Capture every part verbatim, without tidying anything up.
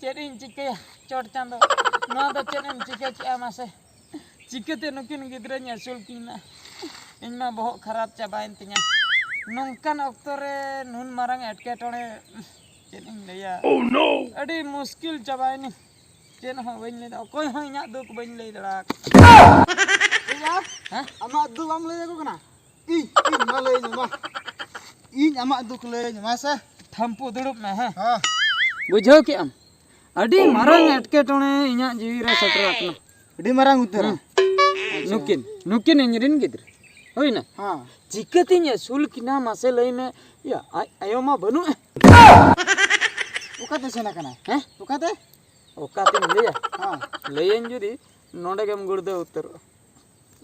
ᱪᱮᱫ ᱤᱧ ᱪᱤᱠᱟᱹᱭᱟ? ᱪᱚᱴ ᱪᱟᱸᱫᱚ, ᱱᱚᱣᱟ ᱫᱚ ᱪᱮᱫ ᱮᱢ ᱪᱤᱠᱟᱹ ᱠᱮᱜᱼᱟ ᱢᱟᱥᱮ? ᱪᱤᱠᱟᱹᱛᱮ ᱱᱩᱠᱤᱱ ᱜᱤᱫᱽᱨᱟᱹᱧ ᱟᱹᱥᱩᱞ ᱠᱤᱱᱟ? ᱤᱧ ᱢᱟ ᱵᱚᱦᱚᱜ ᱠᱷᱟᱨᱟᱯ ᱪᱟᱵᱟᱭᱮᱱ ᱛᱤᱧᱟ᱾ ᱱᱚᱝᱠᱟᱱ ᱚᱠᱛᱚ ᱨᱮ ᱱᱩᱱ ᱢᱟᱨᱟᱝ ᱮᱴᱠᱮᱴᱚᱬᱮ, ᱪᱮᱫ ᱤᱧ ᱞᱟᱹᱭᱟ? Oh, no! ᱟᱹᱰᱤ ᱢᱩᱥᱠᱤᱞ ᱪᱟᱵᱟᱭᱮᱱᱟᱹᱧ᱾ ᱪᱮᱫ ᱦᱚᱸ ᱵᱟᱹᱧ ᱞᱟᱹᱭ ᱫᱟ, ᱚᱠᱚᱭ ᱦᱚᱸ ᱤᱧᱟᱹᱜ ᱫᱩᱠ ᱵᱟᱹᱧ ᱞᱟᱹᱭ ᱫᱟᱲᱮ ᱟᱠᱚ᱾ ᱵᱚᱭᱦᱟ, ᱦᱮᱸ? ᱟᱢᱟᱜ ᱫᱩᱠ ᱵᱟᱢ ᱞᱟᱹᱭ ᱟᱠᱚ ᱠᱟᱱᱟ? ᱤᱧ, ᱤᱧ ᱢᱟ ᱞᱟᱹᱭ ᱟᱹᱧ ᱢᱟ᱾ ᱤᱧ ᱟᱢᱟᱜ ᱫᱩᱠ ᱞᱟᱹᱭ ᱟᱹᱧ ᱢᱟ ᱥᱮ᱾ ᱛᱷᱟᱢᱯᱩ ᱫᱩᱲᱩᱵ ᱢᱮ, ᱦᱮᱸ? ᱦᱮᱸ᱾ ᱵᱩᱡᱷᱟᱹᱣ ᱠᱮᱜ ᱟᱢ? ᱟᱹᱰᱤ ᱢᱟᱨᱟᱝ ᱮᱴᱠᱮᱴᱚᱬᱮ ᱤᱧᱟᱹᱜ ᱡᱤᱣᱤ ᱨᱮ ᱥᱮᱴᱮᱨ ᱟᱠᱟᱱᱟ᱾ ᱟᱹᱰᱤ ᱢᱟᱨᱟᱝ ᱩᱛᱟᱹᱨᱟ᱾ ᱦᱩᱸ᱾ ᱱᱩᱠᱤᱱ, ᱱᱩᱠᱤᱱ ᱤᱧ ᱨᱮᱱ ᱜᱤᱫᱽᱨᱟᱹ᱾ ᱦᱩᱭᱱᱟ? ᱦᱮᱸ᱾ ᱪᱤᱠᱟᱹᱛᱤᱧ ᱟᱹᱥᱩᱞ ᱠᱤᱱᱟ ᱢᱟᱥᱮ ᱞᱟᱹᱭ ᱢᱮ? ᱭᱟ, ᱟᱡ ᱟᱭᱳ ᱢᱟ ᱵᱟᱹᱱᱩᱜᱼᱟ᱾ ᱚᱠᱟᱛᱮ ᱥᱮᱱ ᱟᱠᱟᱱᱟᱭ? ᱦᱮᱸ? ᱚᱠᱟᱛᱮ? ᱚᱠᱟᱛᱤᱧ ᱞᱟᱹᱭᱟ? ᱦᱮᱸ᱾ ᱞᱟᱹᱭᱟᱹᱧ ᱡᱩᱫᱤ, ᱱᱚᱰᱮ ᱜᱮᱢ ᱜᱩᱲᱫᱟᱹᱣ ᱩᱛᱟᱹᱨᱚᱜᱼᱟ᱾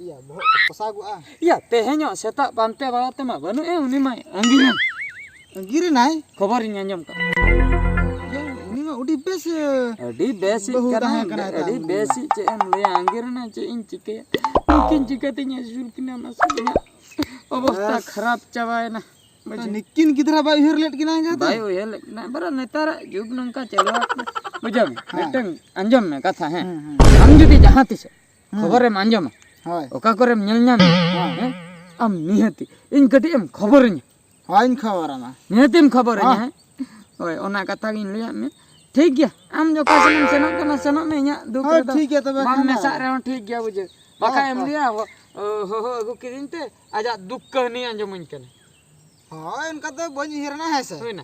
ᱤᱭᱟᱹ, ᱵᱚᱦᱚᱜ ᱠᱚ ᱯᱚᱥᱟᱜᱚᱜᱼᱟ᱾ ᱭᱟ, ᱛᱮᱦᱮᱧᱚᱜ ᱥᱮᱛᱟᱜ ᱯᱟᱱᱛᱮ ᱵᱟᱲᱟ ᱛᱮᱢᱟ ᱵᱟᱹᱱᱩᱜ ᱮ, ᱩᱱᱤ ᱢᱟᱭ ᱟᱺᱜᱤᱨᱮᱱ᱾ ᱟᱺᱜᱤᱨᱮᱱᱟᱭ? ᱠᱷᱚᱵᱚᱨᱤᱧ ᱟᱸᱡᱚᱢ ᱠᱟᱜᱼᱟ᱾ ᱭᱟ, ᱩᱱᱤ ᱢᱟ ᱟᱹᱰᱤ ᱵᱮᱥ, ᱟᱹᱰᱤ ᱵᱮᱥᱤᱡ ᱵᱟᱹᱦᱩ ᱠᱟᱱᱟᱭ, ᱛᱟᱦᱮᱸ ᱠᱟᱱᱟᱭ ᱟᱹᱰᱤ ᱛᱟᱦᱮᱸ ᱞᱮᱱᱟ᱾ ᱵᱮᱥᱤᱡ᱾ ᱪᱮᱫ ᱮᱢ ᱞᱟᱹᱭᱟ, ᱟᱺᱜᱤᱨᱮᱱᱟᱭ, ᱪᱮᱫ ᱤᱧ ᱪᱤᱠᱟᱹᱭᱟ? ᱱᱩᱠᱤᱱ ᱪᱤᱠᱟᱹᱛᱤᱧ ᱟᱹᱥᱩᱞ ᱠᱤᱱᱟ, ᱢᱟᱥᱮ ᱤᱧᱟᱹᱜ ᱚᱵᱚᱥᱛᱟ ᱵᱮᱥ᱾ ᱠᱷᱟᱨᱟᱯ ᱪᱟᱵᱟᱭᱮᱱᱟ᱾ ᱵᱩᱡᱷᱟᱹᱣ? ᱱᱤᱠᱤᱱ ᱜᱤᱫᱽᱨᱟᱹ ᱵᱟᱭ ᱩᱭᱦᱟᱹᱨ ᱞᱮᱫ ᱠᱤᱱᱟ ᱮᱸᱜᱟᱛᱮ? ᱵᱟᱭ ᱩᱭᱦᱟᱹᱨ ᱞᱮᱫ ᱠᱤᱱᱟ᱾ ᱵᱟᱨᱟ ᱱᱮᱛᱟᱨᱟᱜ ᱡᱩᱜᱽ ᱱᱚᱝᱠᱟ ᱪᱟᱹᱞᱩ ᱟᱠᱟᱱᱟ᱾ ᱵᱩᱡᱷᱟᱹᱣ ᱢᱮ? ᱦᱮᱸ᱾ ᱢᱤᱫᱴᱟᱝ ᱟᱸᱡᱚᱢ ᱢᱮ ᱠᱟᱛᱷᱟ, ᱦᱮᱸ? ᱦᱩᱸ, ᱦᱩᱸ᱾ ᱟᱢ ᱡᱩᱫᱤ ᱡᱟᱦᱟᱸ ᱛᱤᱥ ᱦᱩᱸ᱾ ᱠᱷᱚᱵᱚᱨᱮᱢ ᱟᱸᱡᱚᱢᱟ, ᱦᱳᱭ᱾ ᱚᱠᱟ ᱠᱚᱨᱮᱢ ᱧᱮᱞ ᱧᱟᱢᱟ, ᱦᱮᱸ᱾ ᱦᱮᱸ? ᱟᱢ ᱱᱤᱦᱟᱹᱛᱤ ᱤᱧ ᱠᱟᱹᱴᱤᱡ ᱮᱢ ᱠᱷᱚᱵᱚᱨᱟᱹᱧᱟ᱾ ᱦᱳᱭ, ᱤᱧ ᱠᱷᱚᱵᱚᱨᱟᱢᱟ᱾ ᱱᱤᱦᱟᱹᱛᱤᱢ ᱠᱷᱚᱵᱚᱨᱟᱹᱧᱟ, ᱦᱮᱸ᱾ ᱦᱮᱸ? ᱦᱳᱭ, ᱚᱱᱟ ᱠᱟᱛᱷᱟ ᱜᱤᱧ ᱞᱟᱹᱭᱟᱫ ᱢᱮ᱾ ᱴᱷᱤᱠ ᱜᱮᱭᱟ, ᱟᱢ ᱡᱚᱠᱷᱚᱱ ᱥᱮᱱᱮᱢ ᱥᱮᱱᱚᱜ ᱠᱟᱱᱟ, ᱥᱮᱱᱚᱜ ᱢᱮ, ᱤᱧᱟᱹᱜ ᱫᱩᱠ ᱦᱳᱭ, ᱨᱮᱫᱚ ᱴᱷᱤᱠ ᱜᱮᱭᱟ ᱛᱚᱵᱮ ᱵᱟᱢ ᱠᱷᱟᱱ ᱫᱚ᱾ ᱢᱮᱥᱟᱜ ᱨᱮᱦᱚᱸ ᱴᱷᱤᱠ ᱜᱮᱭᱟ, ᱵᱩᱡᱷᱟᱹᱣ᱾ ᱵᱟᱠᱷᱟᱡ ᱦᱳᱭ, ᱮᱢ ᱦᱳᱭ᱾ ᱞᱟᱹᱭᱟ, ᱦᱚ-, ᱦᱚᱦᱚ ᱟᱹᱜᱩ ᱠᱤᱫᱤᱧ ᱛᱮ ᱟᱡᱟᱜ ᱫᱩᱠ ᱠᱟᱹᱦᱱᱤ ᱟᱸᱡᱚᱢᱟᱹᱧ ᱠᱟᱱᱟ᱾ ᱦᱳᱭ, ᱚᱱᱠᱟ ᱫᱚ ᱵᱟᱹᱧ ᱩᱭᱦᱟᱹᱨᱟ ᱱᱟ, ᱦᱮᱸ ᱥᱮ? ᱦᱩᱭᱱᱟ᱾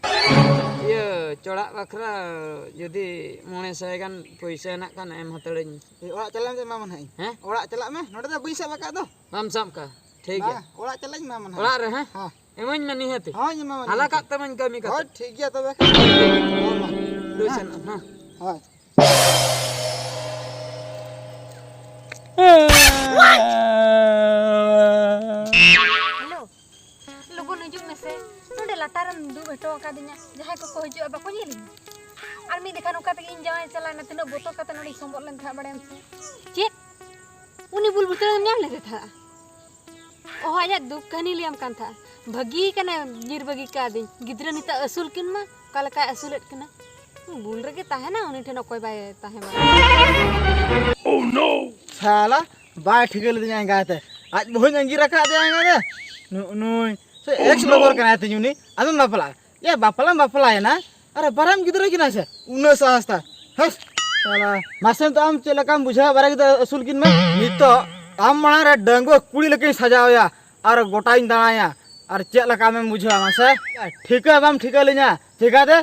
ᱤᱭᱟᱹ, ᱪᱚᱲᱟᱜ ᱵᱟᱠᱷᱨᱟ ᱡᱩᱫᱤ ᱢᱚᱬᱮ ᱥᱟᱭ ᱜᱟᱱ ᱯᱩᱭᱥᱟᱹ ᱦᱮᱱᱟᱜ ᱠᱷᱟᱱ ᱮᱢ ᱦᱟᱛᱟᱲᱟᱹᱧ᱾ ᱮ, ᱚᱲᱟᱜ ᱪᱟᱞᱟᱜ ᱢᱮ, ᱮᱢᱟᱢᱟ ᱱᱟᱦᱟᱜ ᱤᱧ᱾ ᱦᱮᱸ? ᱚᱲᱟᱜ ᱪᱟᱞᱟᱜ ᱢᱮ, ᱱᱚᱰᱮ ᱫᱚ ᱵᱟᱹᱧ ᱥᱟᱵ ᱟᱠᱟᱫ ᱫᱚ᱾ ᱵᱟᱢ ᱥᱟᱵ ᱠᱟᱜᱼᱟ? ᱴᱷᱤᱠ ᱜᱮᱭᱟ᱾ ᱵᱟᱝ, ᱚᱲᱟᱜ ᱪᱟᱞᱟᱜ ᱤᱧ ᱮᱢᱟᱢᱟ ᱱᱟᱦᱟᱜ᱾ ᱚᱲᱟᱜ ᱨᱮ, ᱦᱮᱸ? ᱦᱮᱸ᱾ ᱮᱢᱟᱹᱧ ᱢᱮ ᱱᱤᱦᱟᱹᱛᱤ᱾ ᱦᱳᱭ, ᱮᱢᱟᱢᱟ ᱦᱟᱞᱟ ᱱᱤᱦᱟᱹᱛᱤ᱾ ᱠᱟᱜ ᱛᱟᱢᱟᱹᱧ ᱠᱟᱹᱢᱤ ᱠᱟᱛᱮ᱾ ᱦᱳᱭ, ᱴᱷᱤᱠ ᱜᱮᱭᱟ ᱛᱚᱵᱮ ᱠᱷᱟᱱ᱾ ᱦᱳᱭ, ᱢᱟ᱾ ᱫᱩ ᱦᱮᱸ᱾ ᱥᱮᱱ, ᱦᱮᱸ᱾ ᱦᱳᱭ᱾ ᱦᱮᱞᱳ, ᱞᱚᱜᱚᱱ ᱦᱤᱡᱩᱜ ᱢᱮᱥᱮ᱾ ᱱᱚᱰᱮ ᱞᱟᱴᱟ ᱨᱮᱢ ᱫᱩᱲᱩᱵ ᱦᱚᱴᱚ ᱟᱠᱟᱫᱤᱧᱟ᱾ ᱡᱟᱦᱟᱸᱭ ᱠᱚᱠᱚ ᱦᱤᱡᱩᱜᱼᱟ, ᱵᱟᱠᱚ ᱧᱮᱞᱤᱧᱟ᱾ ᱟᱨ ᱢᱤᱫ ᱡᱚᱠᱷᱟ ᱱᱚᱝᱠᱟ ᱛᱮᱜᱮ ᱤᱧ ᱡᱟᱶᱟᱭ ᱪᱟᱞᱟᱣᱮᱱᱟ, ᱛᱤᱱᱟᱹᱜ ᱵᱚᱛᱚᱨ ᱠᱟᱛᱮ ᱱᱚᱰᱮᱧ ᱥᱚᱢᱵᱚᱫ ᱞᱮᱱ ᱛᱟᱦᱮᱸᱫ, ᱵᱟᱲᱟᱭᱟᱢ ᱥᱮ? ᱪᱮᱫ? ᱩᱱᱤ ᱵᱩᱞ ᱵᱩᱞ ᱛᱮᱢ ᱧᱟᱢ ᱞᱮᱫᱮ ᱛᱟᱦᱮᱸᱫ᱾ ᱚᱦᱚ, ᱟᱡᱟᱜ ᱫᱩᱠ ᱠᱟᱹᱦᱱᱤ ᱞᱟᱹᱭᱟᱢ ᱠᱟᱱ ᱛᱟᱦᱮᱸᱫ᱾ ᱵᱷᱟᱹᱜᱤ ᱠᱟᱱᱟᱭ, ᱧᱤᱨ ᱵᱟᱹᱜᱤ ᱠᱟᱫᱤᱧ᱾ ᱜᱤᱫᱽᱨᱟᱹ ᱱᱤᱛᱚᱜ ᱟᱹᱥᱩᱞ ᱠᱤᱱ ᱢᱟ, ᱚᱠᱟ ᱞᱮᱠᱟᱭ ᱟᱹᱥᱩᱞᱮᱫ ᱠᱤᱱᱟ᱾ ᱵᱩᱞ ᱨᱮᱜᱮ ᱛᱟᱦᱮᱱᱟ, ᱩᱱᱤ ᱴᱷᱮᱱ ᱚᱠᱚᱭ ᱵᱟᱭ ᱛᱟᱦᱮᱸ ᱵᱟᱲᱟᱜᱼᱟ᱾ ᱥᱟᱞᱟ, ᱵᱟᱭ ᱴᱷᱤᱠᱟᱹ ᱞᱤᱫᱤᱧᱟ ᱮᱸᱜᱟᱛᱮ᱾ ᱟᱡ ᱵᱟᱹᱦᱩᱧ ᱟᱸᱜᱤᱨ ᱟᱠᱟᱫᱮᱭᱟ ᱮᱸᱜᱟᱛᱮ᱾ ᱱᱩ-, ᱱᱩᱭ ᱥᱮ ᱮᱠᱥ ᱞᱚᱵᱚᱨ ᱠᱟᱱᱟᱭ ᱛᱤᱧ ᱩᱱᱤ᱾ ᱟᱫᱚᱢ ᱵᱟᱯᱞᱟᱜᱼᱟ? ᱭᱟ, ᱵᱟᱯᱞᱟᱢ ᱵᱟᱯᱞᱟᱭᱮᱱᱟ, ᱟᱨ ᱵᱟᱨᱭᱟᱢ ᱜᱤᱫᱽᱨᱟᱹ ᱠᱤᱱᱟ ᱥᱮ? ᱩᱱᱟᱹᱜ ᱥᱟᱦᱟᱥ ᱛᱟ᱾ ᱦᱮᱸ? ᱥᱟᱞᱟ, ᱢᱟᱥᱮ ᱱᱤᱛᱚᱜ ᱟᱢ ᱪᱮᱫ ᱞᱮᱠᱟᱢ ᱵᱩᱡᱷᱟᱹᱣᱟ? ᱵᱟᱨᱭᱟ ᱜᱤᱫᱽᱨᱟᱹ ᱟᱹᱥᱩᱞ ᱠᱤᱱ ᱢᱮ᱾ ᱱᱤᱛᱚᱜ ᱟᱢ ᱢᱟᱲᱟᱝ ᱨᱮ ᱰᱟᱺᱜᱩᱣᱟᱹ ᱠᱩᱲᱤ ᱞᱮᱠᱟᱧ ᱥᱟᱡᱟᱣᱮᱭᱟ ᱟᱨ ᱜᱚᱴᱟᱧ ᱫᱟᱬᱟᱭᱟ᱾ ᱟᱨ ᱪᱮᱫ ᱞᱮᱠᱟ ᱟᱢᱮᱢ ᱵᱩᱡᱷᱟᱹᱣᱟ ᱢᱟᱥᱮ? ᱴᱷᱤᱠᱟᱹ ᱵᱟᱢ ᱴᱷᱤᱠᱟᱹ ᱞᱤᱧᱟ, ᱪᱤᱠᱟᱹᱛᱮ?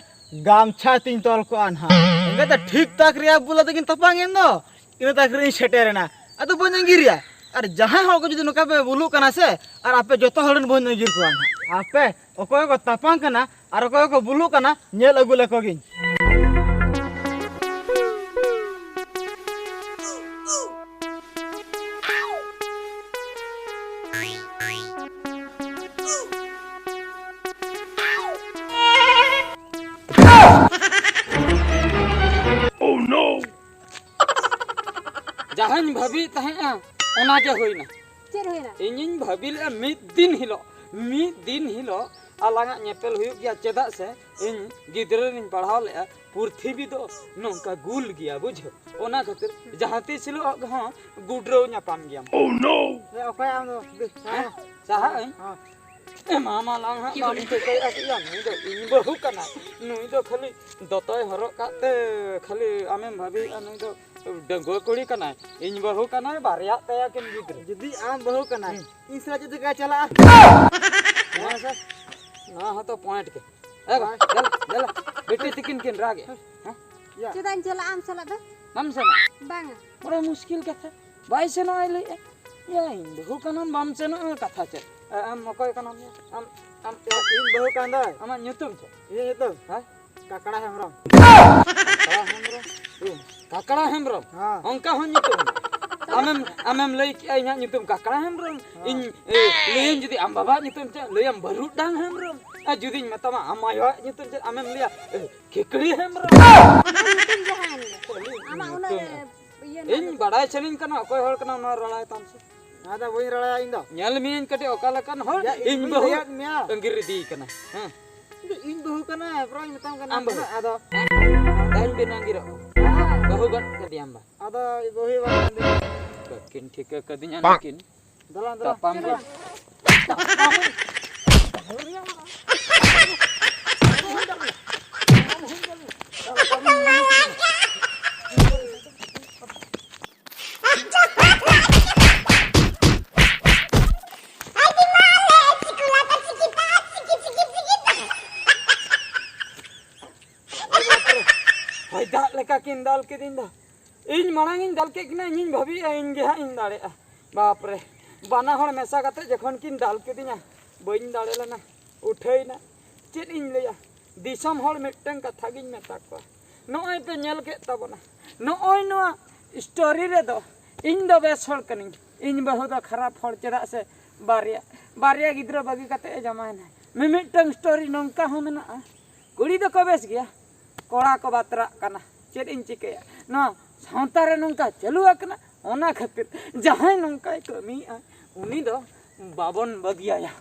ᱜᱟᱢᱪᱷᱟ ᱛᱤᱧ ᱛᱚᱞ ᱠᱚᱜᱼᱟ ᱱᱟᱦᱟᱜ᱾ ᱮᱱᱠᱷᱟᱱ ᱫᱚ ᱴᱷᱤᱠ ᱛᱟᱠ ᱨᱮᱭᱟᱜ ᱵᱩᱞᱟᱹ ᱛᱮᱠᱤᱱ ᱛᱟᱯᱟᱢ ᱮᱱ ᱫᱚ᱾ ᱤᱱᱟᱹ ᱛᱟᱠ ᱨᱮᱧ ᱥᱮᱴᱮᱨᱮᱱᱟ᱾ ᱟᱫᱚ ᱵᱟᱹᱧ ᱟᱸᱜᱤᱨᱮᱭᱟ᱾ ᱟᱨ ᱡᱟᱦᱟᱸᱭ ᱦᱚᱲ ᱠᱚ ᱡᱩᱫᱤ ᱱᱚᱝᱠᱟ ᱯᱮ ᱵᱩᱞᱩᱜ ᱠᱟᱱᱟ ᱥᱮ, ᱟᱨ ᱟᱯᱮ ᱡᱚᱛᱚ ᱦᱚᱲ ᱨᱮᱱ ᱵᱟᱹᱧ ᱟᱸᱜᱤᱨ ᱠᱚᱣᱟ ᱱᱟᱦᱟᱜ᱾ ᱟᱯᱮ ᱚᱠᱚᱭ ᱠᱚ ᱛᱟᱯᱟᱢ ᱠᱟᱱᱟ ᱟᱨ ᱚᱠᱚᱭ ᱠᱚ ᱵᱩᱞᱩᱜ ᱠᱟᱱᱟ, ᱧᱮᱞ ᱟᱹᱜᱩ ᱞᱮᱠᱚ ᱜᱤᱧ᱾ ᱡᱟᱦᱟᱸᱧ ᱵᱷᱟᱹᱵᱤᱭᱮᱫ ᱛᱟᱦᱮᱸᱜᱼᱟ, ᱚᱱᱟ ᱜᱮ ᱦᱩᱭᱱᱟ᱾ ᱪᱮᱫ ᱦᱩᱭᱱᱟ? ᱤᱧᱤᱧ ᱵᱷᱟᱹᱵᱤ ᱞᱮᱫᱼᱟ ᱢᱤᱫ ᱫᱤᱱ ᱦᱤᱞᱳᱜ, ᱢᱤᱫ ᱫᱤᱱ ᱦᱤᱞᱳᱜ ᱟᱞᱟᱝᱟᱜ ᱧᱮᱯᱮᱞ ᱦᱩᱭᱩᱜ ᱜᱮᱭᱟ᱾ ᱪᱮᱫᱟᱜ ᱥᱮ ᱤᱧ ᱜᱤᱫᱽᱨᱟᱹ ᱨᱤᱧ ᱯᱟᱲᱦᱟᱣ ᱞᱮᱫᱼᱟ, ᱯᱩᱨᱛᱷᱤᱵᱤ ᱫᱚ ᱱᱚᱝᱠᱟ ᱜᱩᱞ ᱜᱮᱭᱟ, ᱵᱩᱡᱷᱟᱹᱣ᱾ ᱚᱱᱟ ᱠᱷᱟᱹᱛᱤᱨ ᱡᱟᱦᱟᱸ ᱛᱤᱥ ᱦᱤᱞᱳᱜ ᱦᱚᱸ ᱜᱩᱰᱨᱟᱹᱣ ᱧᱟᱯᱟᱢ ᱜᱮᱭᱟᱢ᱾ ᱮ, ᱚᱠᱚᱭ ᱟᱢ ᱫᱚ? ᱦᱮᱸ? ᱥᱟᱦᱟᱜ ᱟᱹᱧ? ᱦᱮᱸ᱾ ᱮ, ᱢᱟ, ᱢᱟ, ᱞᱟᱝ ᱦᱟᱸᱜ ᱵᱟᱢ ᱴᱷᱤᱠᱟᱹᱭᱮᱫᱼᱟ ᱪᱮᱫ ᱭᱟ? ᱱᱩᱭ ᱫᱚ ᱤᱧ ᱵᱟᱹᱦᱩ ᱠᱟᱱᱟᱭ᱾ ᱱᱩᱭ ᱫᱚ ᱠᱷᱟᱹᱞᱤ ᱫᱚᱛᱚᱭ ᱦᱚᱨᱚᱜ ᱠᱟᱜ ᱛᱮ ᱠᱷᱟᱹᱞᱤ ᱟᱢᱮᱢ ᱵᱷᱟᱹᱵᱤᱭᱮᱫᱼᱟ ᱱᱩᱭ ᱫᱚ ᱰᱟᱺᱜᱩᱣᱟᱹ ᱠᱩᱲᱤ ᱠᱟᱱᱟᱭ᱾ ᱤᱧ ᱵᱟᱹᱦᱩ ᱠᱟᱱᱟᱭ, ᱵᱟᱨᱭᱟᱜ ᱛᱟᱭᱟ ᱠᱤᱱ ᱜᱤᱫᱽᱨᱟᱹ᱾ ᱡᱩᱫᱤ ᱟᱢ ᱵᱟᱹᱦᱩ ᱠᱟᱱᱟᱭ, ᱦᱩᱸ᱾ ᱤᱧ ᱥᱟᱞᱟᱜ ᱪᱮᱫ ᱞᱮᱠᱟᱭ ᱪᱟᱞᱟᱜᱼᱟ? ᱦᱮᱸ ᱥᱮ? ᱱᱚᱣᱟ ᱦᱚᱸᱛᱚ point ᱜᱮ᱾ ᱮ ᱵᱟ, ᱦᱳᱭ᱾ ᱫᱮᱞᱟ, ᱫᱮᱞᱟ᱾ ᱵᱤᱴᱤ ᱛᱤᱠᱤᱱ ᱠᱤᱱ ᱨᱟᱜ ᱮᱫ᱾ ᱦᱮᱸ? ᱪᱮᱫᱟᱜ ᱤᱧ ᱪᱟᱞᱟᱜᱼᱟ ᱟᱢ ᱥᱟᱞᱟᱜ ᱫᱚ? ᱵᱟᱢ ᱥᱮᱱᱚᱜᱼᱟ? ᱵᱟᱝᱟ᱾ ᱵᱚᱲᱚ ᱢᱩᱥᱠᱤᱞ ᱠᱟᱛᱷᱟ᱾ ᱵᱟᱭ ᱥᱮᱱᱚᱜᱼᱟᱭ ᱞᱟᱹᱭᱮᱫᱼᱟ᱾ ᱭᱟ, ᱤᱧ ᱵᱟᱹᱦᱩ ᱠᱟᱱᱟᱢ, ᱵᱟᱢ ᱥᱮᱱᱚᱜᱼᱟ, ᱠᱟᱛᱷᱟ ᱪᱮᱫ? ᱮ, ᱟᱢ ᱚᱠᱚᱭ ᱠᱟᱱᱟᱢ ᱭᱟ? ᱟᱢ, ᱟᱢ ᱪᱮᱫ? ᱤᱧ ᱵᱟᱹᱦᱩ ᱠᱟᱱ ᱫᱚᱭ᱾ ᱟᱢᱟᱜ ᱧᱩᱛᱩᱢ ᱪᱮᱫ? ᱤᱧᱟᱹᱜ ᱧᱩᱛᱩᱢ? ᱦᱮᱸ? ᱠᱟᱠᱲᱟ ᱦᱮᱢᱵᱨᱚᱢ᱾ ᱠᱟᱠᱲᱟ ᱦᱮᱢᱵᱨᱚᱢ? ᱤᱭᱟᱹ, ᱠᱟᱠᱲᱟ ᱦᱮᱢᱵᱨᱚᱢ? ᱦᱮᱸ᱾ ᱚᱱᱠᱟ ᱦᱚᱸ ᱧᱩᱛᱩᱢ? ᱟᱢᱮᱢ, ᱟᱢᱮᱢ ᱞᱟᱹᱭ ᱠᱮᱜᱼᱟ ᱤᱧᱟᱹᱜ ᱧᱩᱛᱩᱢ ᱠᱟᱠᱲᱟ ᱦᱮᱢᱵᱨᱚᱢ᱾ ᱦᱮᱸ᱾ ᱤᱧ, ᱮ, ᱞᱟᱹᱭᱟᱹᱧ ᱡᱩᱫᱤ ᱟᱢ ᱵᱟᱵᱟᱣᱟᱜ ᱧᱩᱛᱩᱢ ᱪᱮᱫ? ᱞᱟᱹᱭᱟᱢ ᱵᱟᱹᱨᱩᱰᱟᱝ ᱦᱮᱢᱵᱨᱚᱢ᱾ ᱟᱨ ᱡᱩᱫᱤᱧ ᱢᱮᱛᱟᱢᱟ ᱟᱢ ᱟᱭᱳᱣᱟᱜ ᱧᱩᱛᱩᱢ ᱪᱮᱫ? ᱟᱢᱮᱢ ᱞᱟᱹᱭᱟ, ᱮ, ᱠᱷᱤᱠᱲᱤ ᱦᱮᱢᱵᱨᱚᱢ᱾ ᱟᱢᱟᱜ ᱧᱩᱛᱩᱢ ᱡᱟᱦᱟᱸᱭᱮᱱ ᱜᱮ᱾ ᱠᱷᱟᱹᱞᱤ ᱟᱢᱟᱜ ᱩᱱᱟᱹᱜ ᱧᱩᱛᱩᱢ᱾ ᱤᱧ ᱵᱟᱲᱟᱭ ᱥᱟᱱᱟᱧ ᱠᱟᱱᱟ, ᱚᱠᱚᱭ ᱦᱚᱲ ᱠᱟᱱᱟ ᱱᱚᱣᱟ ᱨᱟᱲᱟᱭ ᱛᱟᱢ ᱥᱮ᱾ ᱟᱫᱚ ᱵᱟᱹᱧ ᱨᱟᱲᱟᱭᱟ ᱤᱧ ᱫᱚ᱾ ᱧᱮᱞ ᱢᱤᱭᱟᱹᱧ ᱠᱟᱹᱴᱤᱡ ᱚᱠᱟ ᱞᱮᱠᱟᱱ ᱦᱚᱲ᱾ ᱭᱟ, ᱤᱧ ᱤᱧ ᱵᱟᱹᱦᱩ ᱞᱟᱹᱭᱟᱫ ᱢᱮᱭᱟ᱾ ᱟᱹᱜᱤᱨ ᱤᱫᱤᱭ ᱠᱟᱱᱟ᱾ ᱦᱮᱸ᱾ ᱤᱧ ᱫᱚ ᱤᱧ ᱵᱟᱹᱦᱩ ᱠᱟᱱᱟ, ᱯᱨᱟᱭ ᱢᱮᱛᱟᱢ ᱠᱟᱱᱟ᱾ ᱟᱢ ᱵᱟᱹᱦᱩ? ᱟᱫᱚ ᱛᱮᱦᱮᱧ ᱵᱤᱱ ᱟᱸᱜᱤᱨᱚᱜ ᱠᱟᱱᱟ᱾ ᱵᱟᱹᱦᱩ ᱜᱚᱫ ᱠᱟᱫᱮᱭᱟᱢ ᱵᱟ? ᱟᱫᱚ ᱵᱟᱹᱦᱩ ᱵᱟᱝ ᱠᱟᱱ ᱛᱤᱧᱟ᱾ ᱵᱟᱹᱠᱤᱱ ᱴᱷᱤᱠᱟᱹ ᱠᱟᱫᱤᱧᱟ ᱱᱩᱠᱤᱱ᱾ ᱫᱟᱞᱟᱱ, ᱫᱟᱞᱟᱱ᱾ ᱛᱟᱯᱟᱢ ᱨᱮ᱾ ᱦᱚᱭ ᱫᱟᱜ ᱞᱮᱠᱟ ᱠᱤᱱ ᱫᱟᱞ ᱠᱤᱫᱤᱧ ᱫᱚ᱾ ᱤᱧ ᱢᱟᱲᱟᱝ ᱤᱧ ᱫᱟᱞ ᱠᱮᱫ ᱠᱤᱱᱟ, ᱤᱧᱤᱧ ᱵᱷᱟᱹᱵᱤᱭᱮᱫᱼᱟ ᱤᱧ ᱜᱮ ᱦᱟᱸᱜ ᱤᱧ ᱫᱟᱲᱮᱭᱟᱜᱼᱟ᱾ ᱵᱟᱯ ᱨᱮ, ᱵᱟᱱᱟ ᱦᱚᱲ ᱢᱮᱥᱟ ᱠᱟᱛᱮ ᱡᱚᱠᱷᱚᱱ ᱠᱤᱱ ᱫᱟᱞ ᱠᱤᱫᱤᱧᱟ, ᱵᱟᱹᱧ ᱫᱟᱲᱮ ᱞᱮᱱᱟ, ᱩᱴᱷᱟᱹᱭᱱᱟ᱾ ᱪᱮᱫ ᱤᱧ ᱞᱟᱹᱭᱟ, ᱫᱤᱥᱚᱢ ᱦᱚᱲ ᱢᱤᱫᱴᱟᱝ ᱠᱟᱛᱷᱟ ᱜᱤᱧ ᱢᱮᱛᱟ ᱠᱚᱣᱟ, ᱱᱚᱜᱼᱚᱭ ᱯᱮ ᱧᱮᱞ ᱠᱮᱫ ᱛᱟᱵᱚᱱᱟ, ᱱᱚᱜᱼᱚᱭ ᱱᱚᱣᱟ ᱥᱴᱳᱨᱤ ᱨᱮᱫᱚ ᱤᱧ ᱫᱚ ᱵᱮᱥ ᱦᱚᱲ ᱠᱟᱹᱱᱟᱹᱧ, ᱤᱧ ᱵᱟᱹᱦᱩ ᱫᱚ ᱠᱷᱟᱨᱟᱯ ᱦᱚᱲ᱾ ᱪᱮᱫᱟᱜ ᱥᱮ ᱵᱟᱨᱭᱟ, ᱵᱟᱨᱭᱟ ᱜᱤᱫᱽᱨᱟᱹ ᱵᱟᱹᱜᱤ ᱠᱟᱛᱮ ᱮ ᱡᱟᱶᱟᱭᱮᱱᱟ᱾ ᱢᱤᱢᱤᱫᱴᱟᱝ ᱥᱴᱳᱨᱤ ᱱᱚᱝᱠᱟ ᱦᱚᱸ ᱢᱮᱱᱟᱜᱼᱟ, ᱠᱩᱲᱤ ᱫᱚᱠᱚ ᱵᱮᱥ ᱜᱮᱭᱟ, ᱠᱚᱲᱟ ᱠᱚ ᱵᱟᱛᱨᱟᱜ ᱠᱟᱱᱟ᱾ ᱪᱮᱫ ᱤᱧ ᱪᱤᱠᱟᱹᱭᱟ, ᱱᱚᱣᱟ ᱥᱟᱶᱛᱟ ᱨᱮ ᱱᱚᱝᱠᱟ ᱪᱟᱹᱞᱩ ᱟᱠᱟᱱᱟ᱾ ᱚᱱᱟ ᱠᱷᱟᱹᱛᱤᱨ ᱡᱟᱦᱟᱸᱭ ᱱᱚᱝᱠᱟᱭ ᱠᱟᱹᱢᱤᱭᱮᱫᱼᱟ, ᱩᱱᱤ ᱫᱚ ᱵᱟᱵᱚᱱ ᱵᱟᱹᱜᱤᱭᱟᱭᱟ᱾